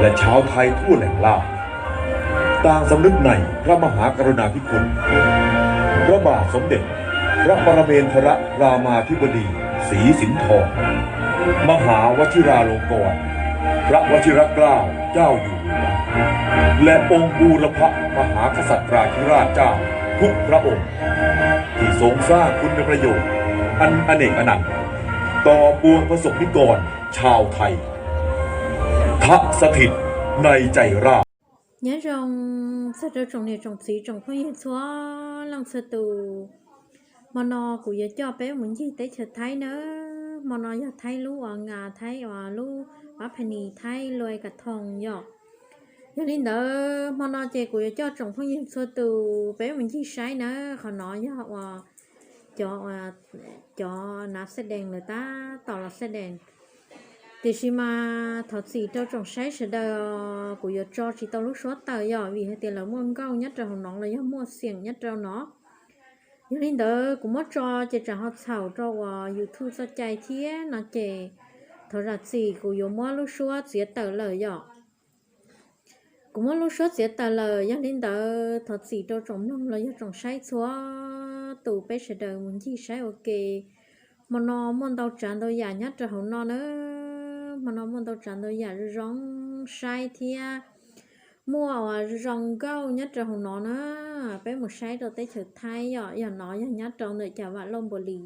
และชาวไทยทั่วแหล่งล่า ต่างสำนึกในพระมหากรุณาธิคุณ พระบาทสมเด็จพระปรเมนทรรามาธิบดีศรีสินธร มหาวชิราลงกรณ์ พระวชิรเกล้าเจ้าอยู่หัว และองค์บูรพมหากษัตราธิราชเจ้าทุกพระองค์ ที่ทรงสร้างคุณประโยชน์อันอเนกอนันต์ต่อปวงประสบนิกรชาวไทย ทะสถิตในใจราษฎร์ Nyob zoo txog rau tsoom niam tsoom txiv tsoom phooj ywg txhua leej txhua tus. Hmo no kuv yuav coj peb mus ncig teb chaws Thaib nawb. Hmo no yog Thaib lub uas nga Thaib uas lub pab pha nis Thaib lua ka thoo yom. Yog li ntawd hmo no ces kuv yuav coj tsoom phooj ywg txhua tus peb mus ncig saib nawb. Qhov no yog uas cov, cov nav xej dees lawv tab tom los xej dees. Tiam sis mas thov txim rau tsoom saib sawv daws, kuv yuav tso tsis tau lub suab tawm yom, vim hais tias lawv muaj nkauj nyob rau hauv no los yog muaj xiam nyob rau no. Yog li ntawd kuv muab tso ces tsam ho txhaum rau uas YouTube txoj cai thiab no ces thov zam txim, kuv yuav muab lub suab txiav tawm lawm yom. Kuv muab lub suab txiav tawm lawm, yog li ntawd thov txim rau tsoom mloog los yog tsoom saib txhua tus, peb sawv daws mus ncig saib ua ke. Hmo no muaj ntau tsav ntau yam nyob rau hauv no na. Hmo no muaj ntau tsav ntau yam zoo zoo saib thiab muaj uas zoo nkauj nyob rau hauv no na. Peb mus saib rau teb chaws Thaib yom, yog no yog nyob rau ntawm Cas Vam Lauj Npos Lis,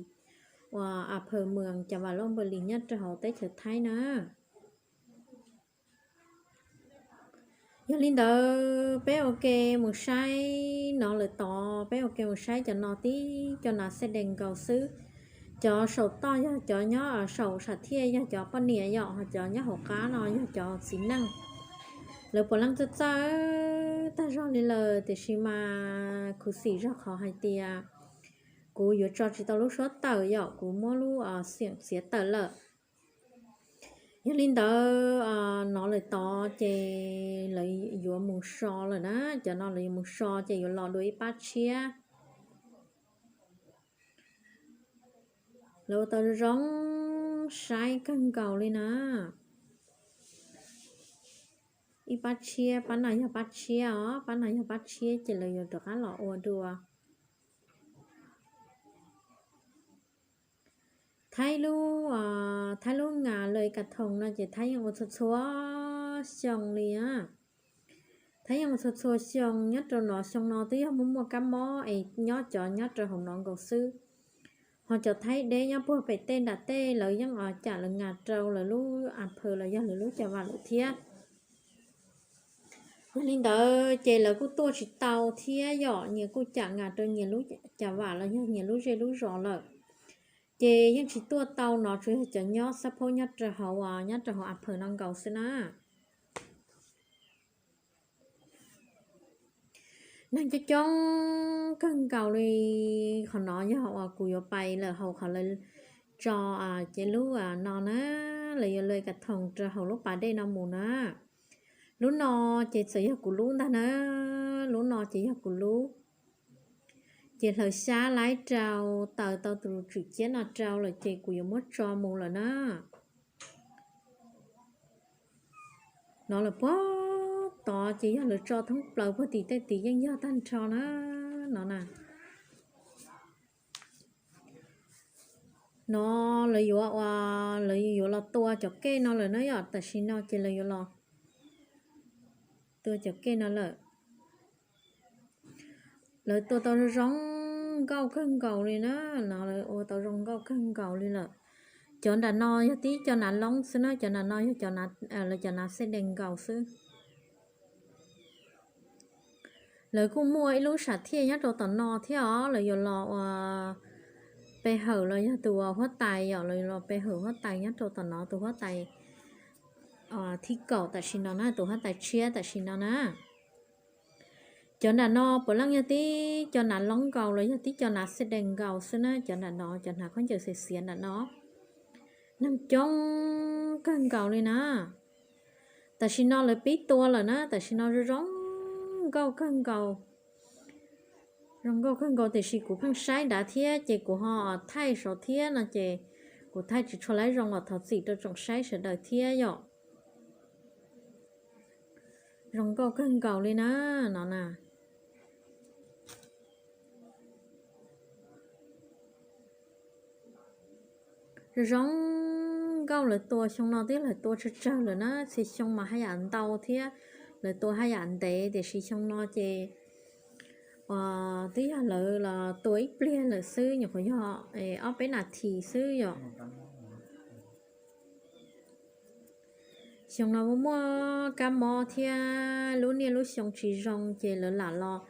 uas a phaws mws Cas Vam Lauj Npos Lis nyob rau hauv teb chaws Thaib na. Yog li ntawd peb ua ke mus saib no lawm tod, peb ua ke mus saib cov no tib co nav xej dees nkaus xwb. Cov saum toj yog cov nyob saum sam thiaj yog cov poj niam yom, ho cov nyob hauv qab no yog cov txiv neej. Lawv puav leej txawj txawj tag zog li lawm, tiam sis mas khuv xim zog qhov hais tias kuv yuav tso tsis tau lub suab tawm yom, kuv muab lub xiam txiav tawm lawm. Yog li ntawd no lawm tod ces lawv yuav mus so lawm na, cov no lawv yuav mus so ces yuav los dua ib pab tshiab. Lawv ua tau zoo saib kawg nkaus li na. Ib pab tshiab, pab no yog pab tshiab os, pab no yog pab tshiab ces lawv yuav rov qab los ua dua. Thaib lub, Thaib lub nga lua ka thoo no ces Thaib yeej ua txhua txhua xyoo li. Thaib yeej ua txhua txhua xyoo, nyob rau no xyoo no twb yog muaj muaj kab mob es nyob cov nyob rau hauv no nkaus xwb. Ho cov Thaib deb nyob puag pem tej nram tej lawv yeej cam lawv nga rau lawv lub a phaws los yog lawv lub Cas Vam lawm thiab. Yog li ntawd ces lawv kuj tuaj tsis tau thiab yom, nyias kuj cam nga rau nyias lub Cas Vam los yog nyias lub zej lub zos lawm. Ces yeej tsis tuaj tau no, tsuas yog cov nyob xab phaub nyob rau hauv, nyob rau hauv a phaws no nkaus xwb na. Neeg coob coob kawg nkaus li. Qhov no yog uas kuv yuav pais lawm hauv qhov lawv tso ces lub no na, lawv yuav lua ka thoo rau hauv lub pas dej no mus na. Lub no ces txawm yog kuv lub ntag na, lub no ces yog kuv lub. Ces hlaws xyab laib rau, taws tau tus tswm ciab no rau lawm ces kuv yuav muab tso mus lawm na. No lawm puag tod ces yog lawv tso thoob plaws puag tim tej tid yeej yog tag nrho na. No na, no lawv yuav, lawv yuav los tua cov kej no lawm na yom, tam sim no ces lawv yuav los tua cov kej no lawm. Lawv tua tau zoo zoo nkauj kawg nkaus li na, no lawv ua tau zoo nkauj kawg nkaus li lawm. Cov nram no yog tib cov nav loob xwb na, cov nram no yog cov, lawv cov nav xej dees nkaus xwb. Lawv kuj muaj ib lub sam thiaj nyob rau tom no thiab os, lawv yuav los ua pe hawm los yog tus huab tais yom, lawv yuav los pe hawm huab tais nyob rau tom no, tus huab tais thib kaum tam sim no na, tus huab tais tshiab tam sim no na. Cov nram no puav leej yog tib cov nav loob nkaus los yog tib cov nav xej dees nkaus xwb na, cov nram no, cov hnav khaub ncaws xiav xiav nram no. Neeg coob kawg nkaus li na. Tam sim no lawv pib tua lawm na, tam sim no zoo zoo nkauj kawg nkaus. Zoo nkauj kawg nkaus tiam sis kuv pheej saib nrad thiab ces kuv ho thaij saud thiab no ces kuv thaij tsis tshua lab zoo los thov txim rau tsoom saib sawv daws thiab yom. Zoo nkauj kawg nkaus li na, no na. Zoo zoo nkauj lawv tua xyoo no twb lawv tua tsawg tsawg lawm na, txhia xyoo mas haj yam ntau thiab, lawv tua haj yam ntev tiam sis xyoo no ces twb yog lawv los tua ib pliag lawm xwb, nyuam qhuav yog ob peb nas this xwb yom. Xyoo no muaj kab mob thiab lub niaj lub xyoo tsis zoo ces lawv lam los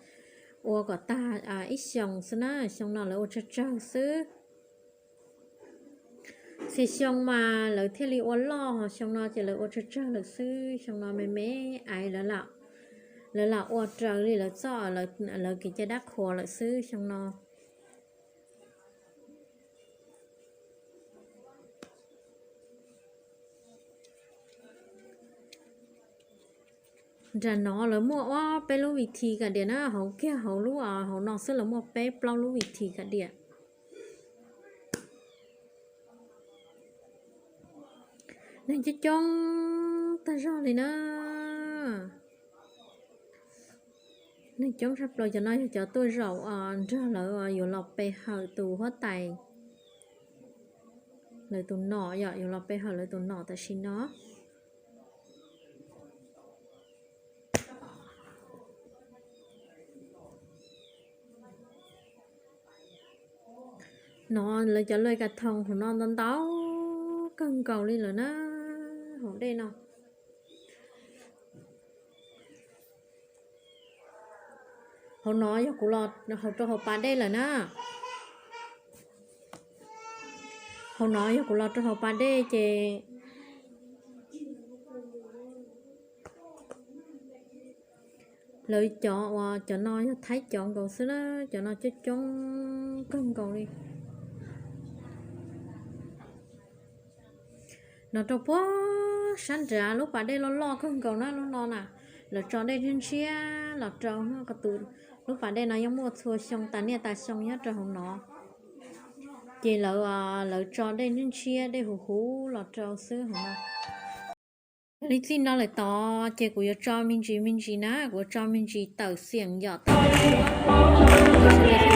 ua kom tag ib xyoos xwb na, xyoo no lawv ua tsawg tsawg xwb. Txhia xyoo mas lawv thiaj li ua loj, xyoo no ces lawv ua tsawg tsawg lawm xwb, xyoo no me me aiv, lawv lam ua raws li lawv txoj, lawv kev cai dab qhuas lawm xwb xyoo no. Nram no lawv muaj ob peb lub vi thi ka dias na, hauv kiag hauv lub hauv no xwb lawv muaj peb plaub lub vi thi ka dias. Neeg coob coob tag zog li na. Neeg coob tshaj plaws, cov no yog cov tuaj zaum nrog lawv yuav los pe hawm tus huab tais, lawv tus nom yom, yuav los pe hawm lawv tus nom tam sim no. No lawv cov lua kas thoos hauv no ntau ntau kawg nkaus li lawm na, hauv dej no. Hauv no yog kuv los hauv rau hauv pas dej lawm na. Hauv no yog kuv los rau hauv pas dej ces lawv cov uas cov no yog Thaib cov nkaus xwb na, cov no coob coob kawg nkaus li. No rau puag sab nrad lub pas dej loj loj kawg nkaus na, lub no na, lawv tso dej ntshiab ntshiab los rau, lub pas dej no yeej muaj txhua xyoo tas niaj tas xyoo nyob rau hauv no. Ces lawv, lawv tso dej ntshiab ntshiab dej huv huv los rau xwb hauv no. Yog li txij no lawm tod ces kuv yuav tso me ntsis me ntsis na, kuv yuav tso me ntsis tawm xiam yom, tawm xiam.